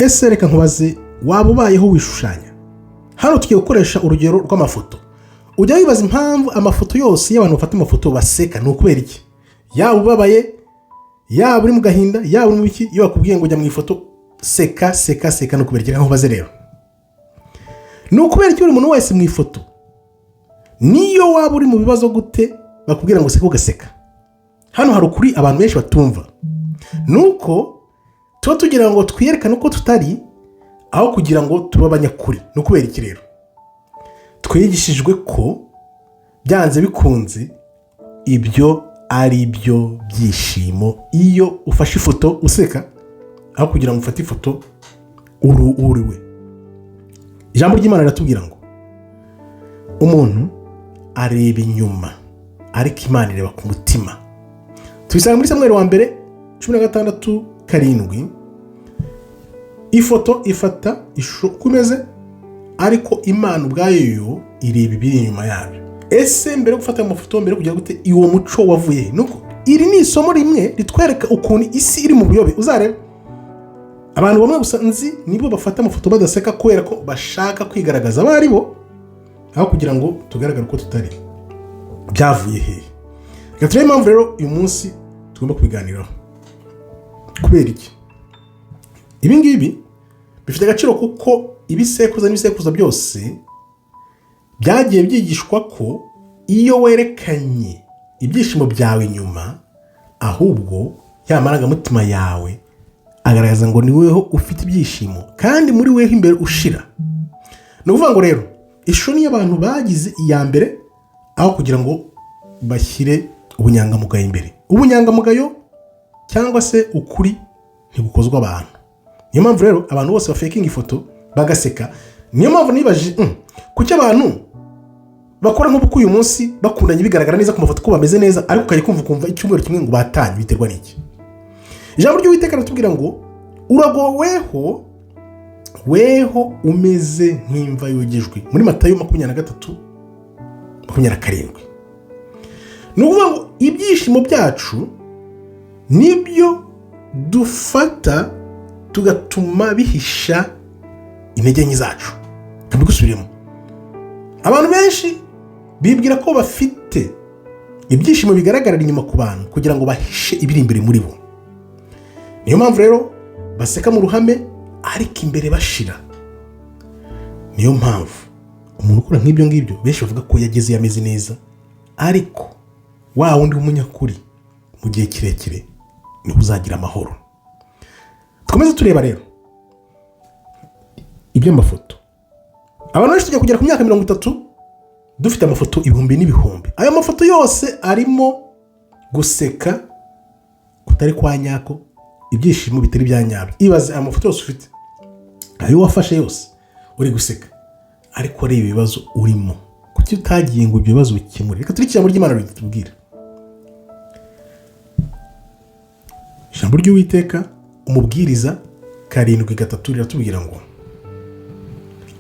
Ese reka nkubaze, waba ubayeho wishushanya? Hano tugiye gukoresha urugero rw'amafoto. Ujya wibaza impamvu amafoto yose y'abantu bafata amafoto baseka? Ni ukubera iki? Yaba ubabaye, yaba uri mu gahinda, yaba uri mu biki, iyo bakubwiye ngo jya mu ifoto, seka, seka, seka, ni ukubera iki? Reka nkubaze rero, ni ukubera iki buri muntu wese mu ifoto, niyo waba uri mu bibazo gute, bakubwira ngo seka ugaseka? Hano hari ukuri abantu benshi batumva, ni uko tuba tugira ngo twiyerekane uko tutari, aho kugira ngo tube abanyakuri. Ni ukubera iki rero? Twigishijwe ko byanze bikunze ibyo ari byo byishimo iyo ufashe ifoto useka, aho kugira ngo ufate ifoto uriwe. Ijambo ry'Imana riratubwira ngo umuntu areba inyuma, ariko Imana ireba ku mutima. Tubisanga muri Samweri wa mbere 16:7. Ifoto ifata ishusho uko imeze, ariko Imana ubwayo yo ireba ibiri inyuma yabyo. Ese mbere yo gufata amafoto, mbere yo kugira gute, uwo muco wavuye he? Nuko iri ni isomo rimwe ritwereka ukuntu isi iri mu buyobe. Uzarebe abantu bamwe gusa nzi nibo bafata amafoto badaseka, kubera ko bashaka kwigaragaza abo ari bo, aho kugira ngo tugaragare uko tutari. Byavuye hehe? Reka turebe impamvu rero uyu munsi tugomba kubiganiraho. Kubera iki ibi ngibi bifite agaciro? Kuko ibisekuruza n'ibisekuruza byose byagiye byigishwa ko iyo werekanye ibyishimo byawe inyuma, ahubwo ya marangamutima yawe agaragaza ngo ni weho ufite ibyishimo, kandi muri weho imbere ushira. Ni ukuvuga ngo rero ishusho niyo abantu bagize iya mbere, aho kugira ngo bashyire ubunyangamugayo imbere. Ubunyangamugayo cyangwa se ukuri ntigukozwa abantu. Niyo mpamvu rero abantu bose bafekinga ifoto bagaseka. Niyo mpamvu nibaje kuki abantu bakora nk'ubu uyu munsi bakundanye, bigaragara neza ku mafoto ko bameze neza, ariko ukajya kumva ukumva icyumweru kimwe ngo batanye. Biterwa n'iki? Ijambo ry'Uwiteka riratubwira ngo uragoweho weho umeze nk'imva yogejwe, muri Matayo 23:27. Ni ukuvuga ngo ibyishimo byacu nibyo dufata tugatuma bihisha intege nke zacu. Mbigusubiremo, abantu benshi bibwira ko bafite ibyishimo bigaragarira inyuma ku bantu kugira ngo bahishe ibiri imbere muri bo. Niyo mpamvu rero baseka mu ruhame, ariko imbere bashira. Niyo mpamvu umuntu ukora nk'ibyo ngibyo benshi bavuga ko yageze ameze neza, ariko wa wundi w'umunyakuri mu gihe kirekire niwe uzagira amahoro. Dukomeze tureba rero iby'amafoto. Abantu benshi tujya kugera ku myaka 30 dufite amafoto ibihumbi n'ibihumbi. Ayo mafoto yose arimo guseka kutari kwa nyako, ibyishimo bitari bya nyabyo. Ibaze aya mafoto yose ufite, ayo wafashe yose uri guseka, ariko areba ibibazo urimo. Kuki utagiye ngo ibyo bibazo bikemure? Reka turi ijambo ry'Imana ritubwira. Ijambo ry'Uwiteka, Umubwiriza 7:3, riratubwira ngo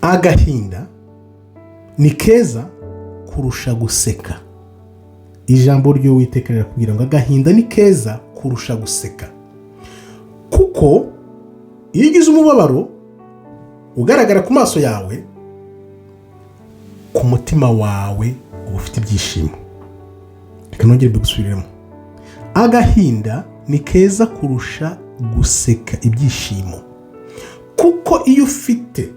agahinda ni keza kurusha guseka. Ijambo ry'Uwiteka rirakubwira ngo agahinda ni keza kurusha guseka, kuko iyo ugize umubabaro ugaragara ku maso yawe, ku mutima wawe uba ufite ibyishimo. Reka nongere mbigusubiremo: agahinda ni keza kurusha guseka ibyishimo, kuko iyo ufite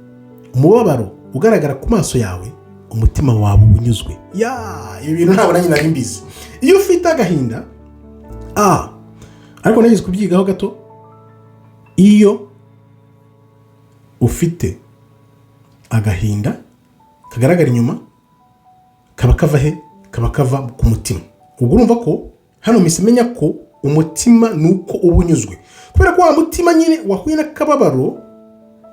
umubabaro ugaragara ku maso yawe, umutima wawe uba unyuzwe. Ya, ibi bintu ntabwo nanjye nari mbizi. Iyo ufite agahinda, ariko nageze kubyigaho gato, iyo ufite agahinda kagaragara inyuma, kaba kava he? Kaba kava ku mutima. Ubwo urumva ko hano mpise menya ko umutima ni uko uba unyuzwe, kubera ko wa mutima nyine wahuye n'akababaro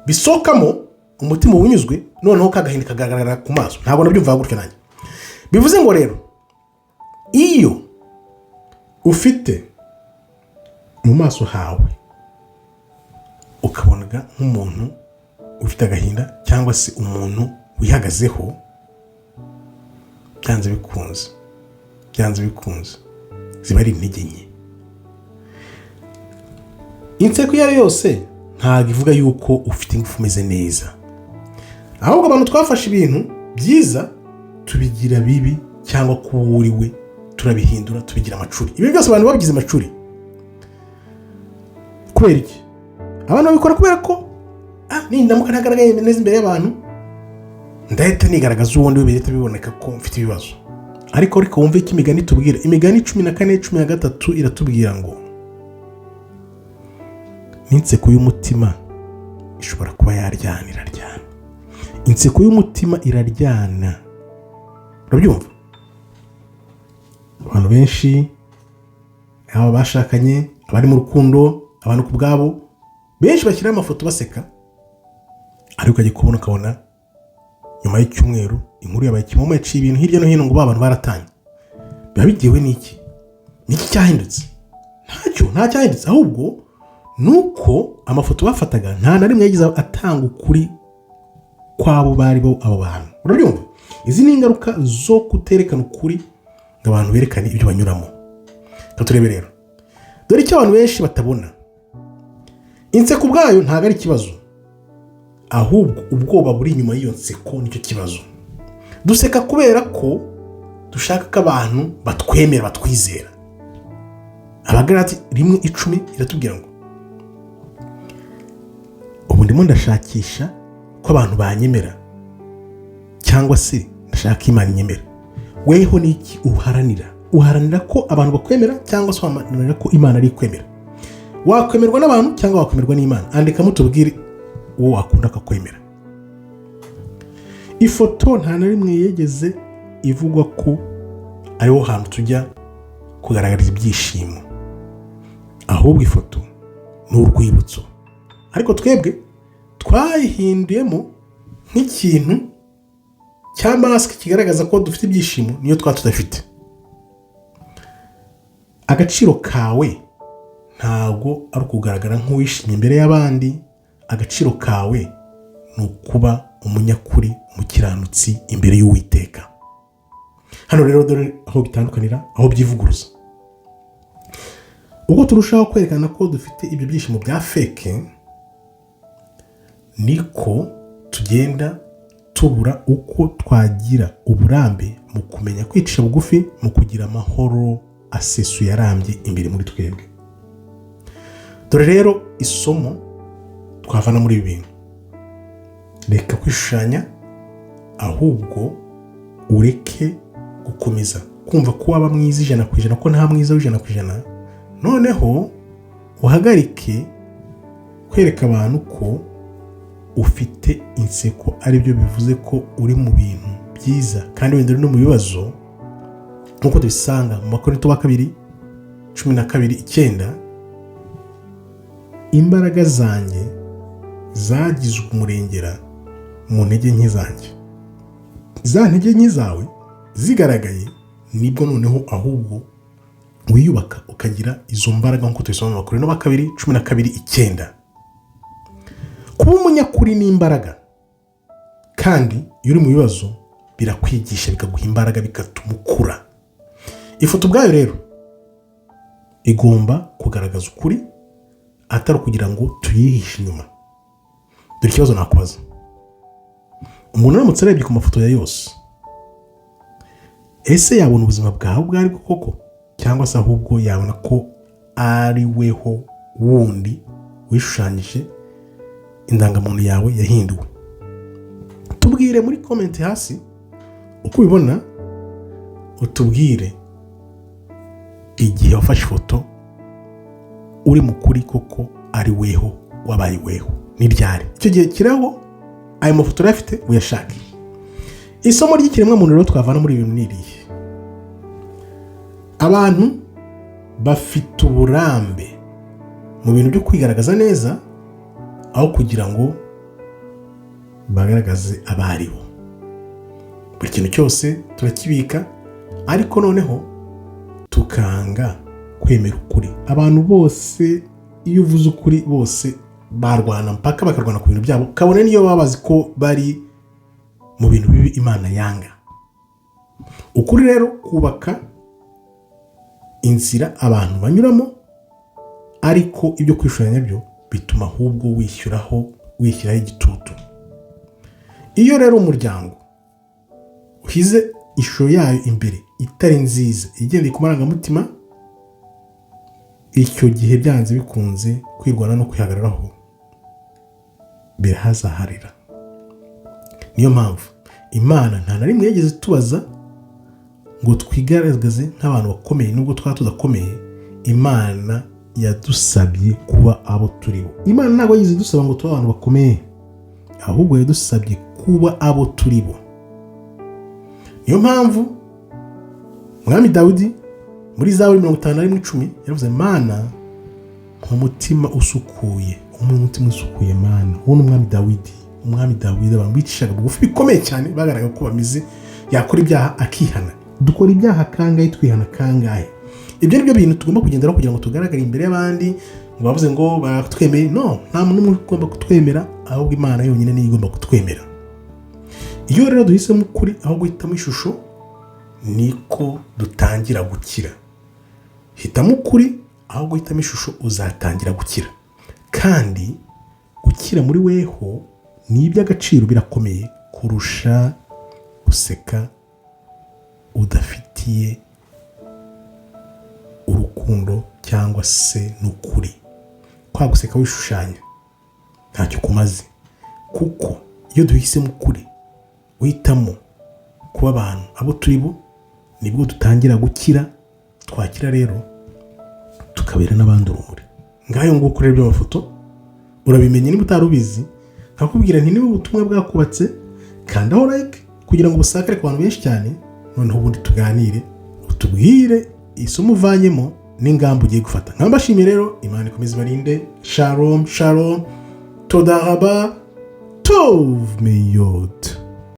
bisohokamo, umutima uba unyuzwe, noneho kagahinda kagaragara ku maso. Ntabwo nabyumva gutyo nanjye. Bivuze ngo rero iyo ufite mu maso hawe ukabonaga nk'umuntu ufite agahinda cyangwa se umuntu wihagazeho, byanze bikunze, byanze bikunze ziba ari intege nke. Inseko iyo ari yo yose Ntabwo ivuga yuko ufite ingufu, umeze neza. Ahubwo abantu twafashe ibintu byiza tubigira bibi, cyangwa kuba uriwe turabihindura tubigira amacuri. Ibi byose abantu babigize amacuri kubera iki? Abantu babikora kubera ko nindamuka ntagaragaye neza imbere y'abantu, ndahita nigaragaza uwundi we, bihita biboneka ko mfite ibibazo. Ariko reka wumve icyo Imigani itubwira. Imigani 14:13 iratubwira ngo n'inseko y'umutima ishobora kuba yaryana. Iraryana, inseko y'umutima iraryana. Urabyumva? Abantu benshi, aba bashakanye, abari mu rukundo, abantu ku bwabo, benshi bashyiraho amafoto baseka, ariko ukajya kubona ukabona nyuma y'icyumweru inkuru yabaye kimomo, yaciye ibintu hirya no hino ngo ba bantu baratanye. Biba bigiwe n'iki? Niki cyahindutse? Ntacyo, nta cyahindutse. Ahubwo ni uko amafoto bafataga nta na rimwe yagize atanga ukuri kw'abo bari bo abo bantu. Urabyumva? Izi ni ingaruka zo kuterekana ukuri ngo abantu berekane ibyo banyuramo. Reka turebe rero. Dore icyo abantu benshi batabona: inseko ubwayo ntabwo ari ikibazo, ahubwo ubwoba buri inyuma y'iyo nseko nicyo kibazo. Duseka kubera ko dushaka ko abantu batwemera, batwizera. Abagarati 1:10 iratubwira ngo ubu ndimo ndashakisha ko abantu banyemera, cyangwa se ndashaka ko Imana inyemera? Weho ni iki uharanira? Uharanira ko abantu bakwemera, cyangwa se uharanira ko Imana ari ikwemera? Wakwemerwa n'abantu cyangwa wakwemerwa n'Imana? Andikamo tubwire uwo wakunda akakwemera. Ifoto nta na rimwe yigeze ivugwa ko ariho hantu tujya kugaragariza ibyishimo, ahubwo ifoto ni urwibutso. Ariko twebwe twayihinduyemo nk'ikintu cya masque kigaragaza ko dufite ibyishimo niyo twaba tudafite. Agaciro kawe ntabwo ari ukugaragara nk'uwishimye imbere y'abandi. Agaciro kawe ni ukuba umunyakuri, umukiranutsi imbere y'Uwiteka. Hano rero dore aho bitandukanira, aho byivuguruza. Ubwo turushaho kwerekana ko dufite ibyo byishimo bya fake, niko tugenda tubura uko twagira uburambe mu kumenya kwicisha bugufi, mu kugira amahoro asesuye arambye imbere muri twebwe. Dore rero isomo twavana muri ibi bintu: reka kwishushanya, ahubwo ureke gukomeza kumva ko waba mwiza 100%, ko nta mwiza w'100%. Noneho uhagarike kwereka abantu ko ufite inseko aribyo bivuze ko uri mu bintu byiza, kandi wenda uri no mu bibazo, nk'uko tubisanga mu Bakorinto wa kabiri 12:9: "Imbaraga zanjye zagizwe umurengera mu ntege nke zanjye." Za ntege nke zawe zigaragaye, nibwo noneho ahubwo wiyubaka ukagira izo mbaraga, nk'uko tubisoma mu Bakorinto wa kabiri 12:9. Kuba umunyakuri ni imbaraga, kandi iyo uri mu bibazo birakwigisha, bikaguha imbaraga, bigatuma ukura. Ifoto ubwayo rero igomba kugaragaza ukuri, atari ukugira ngo tuyihishe inyuma. Dore ikibazo nakubaza: umuntu aramutse arebye ku mafoto ya yose, ese yabona ubuzima bwawe ubwo ari bwo koko, cyangwa se ahubwo yabona ko ari weho wundi wishushanyije, indangamuntu yawe yahinduwe? Tubwire muri comment hasi uko ubibona, utubwire igihe wafashe ifoto uri mu kuri koko, ari weho wabaye weho, ni ryari? Icyo gihe kiraho ayo mafoto urayafite, uyashake. Isomo ry'ikiremwamuntu rero twavana muri ibi bintu ni irihe? Abantu bafite uburambe mu bintu byo kwigaragaza neza aho kugira ngo bagaragaze abo ari bo. Buri kintu cyose turakibika, ariko noneho tukanga kwemera ukuri. Abantu bose, iyo uvuze ukuri, bose barwana mpaka, bakarwana ku bintu byabo, kabone niyo baba bazi ko bari mu bintu bibi Imana yanga. Ukuri rero kubaka inzira abantu banyuramo, ariko ibyo kwishushanya byo Bituma ahubwo wishyiraho igitutu. Iyo rero umuryango ushyize ishusho yayo imbere itari nziza, igendeye ku marangamutima, icyo gihe byanze bikunze kwirwana no kwihagararaho birahazaharira. Niyo mpamvu Imana nta na rimwe yigeze itubaza ngo twigaragaze nk'abantu bakomeye nubwo twaba tudakomeye. Imana yadusabye kuba abo turi bo. Imana ntabwo yigeze idusaba ngo tube abantu bakomeye, ahubwo yadusabye kuba abo turi bo. Niyo mpamvu Umwami Dawidi muri Zaburi 51:10 yaravuze: "Mana, umutima usukuye, umutima usukuye, Mana." Uwo ni Umwami Dawidi. Umwami Dawidi, abantu bicishaga bugufi bikomeye cyane, bagaragaye ko bameze, yakora ibyaha akihana. Dukora ibyaha kangahe? Twihana kangahe? Ibyo ni byo bintu tugomba kugenderaho kugira ngo tugaragare imbere y'abandi ngo bavuze ngo baratwemeye. No, nta muntu n'umwe ugomba kutwemera, ahubwo Imana yonyine niyo igomba kutwemera. Iyo rero duhisemo ukuri aho guhitamo ishusho, niko dutangira gukira. Hitamo ukuri aho guhitamo ishusho, uzatangira gukira. Kandi gukira muri weho ni iby'agaciro, birakomeye kurusha guseka udafitiye urukundo cyangwa se n'ukuri. Kwa guseka wishushanya ntacyo kumaze, kuko iyo duhisemo ukuri, uhitamo kuba abantu abo turi bo, nibwo dutangira gukira. Twakira rero tukabera n'abandi urumuri. Ngayo nguko rero by'amafoto urabimenye niba utari ubizi. Nkakubwira nti niba ubutumwa bwakubatse, kandaho like kugira ngo busakare ku bantu benshi cyane. Noneho ubundi tuganire, utubwire isomo uvanyemo n'ingamba ugiye gufata. Nkambashimiye rero, Imana ikomeze ibarinde. Shalom shalom, toda raba, tov meyod.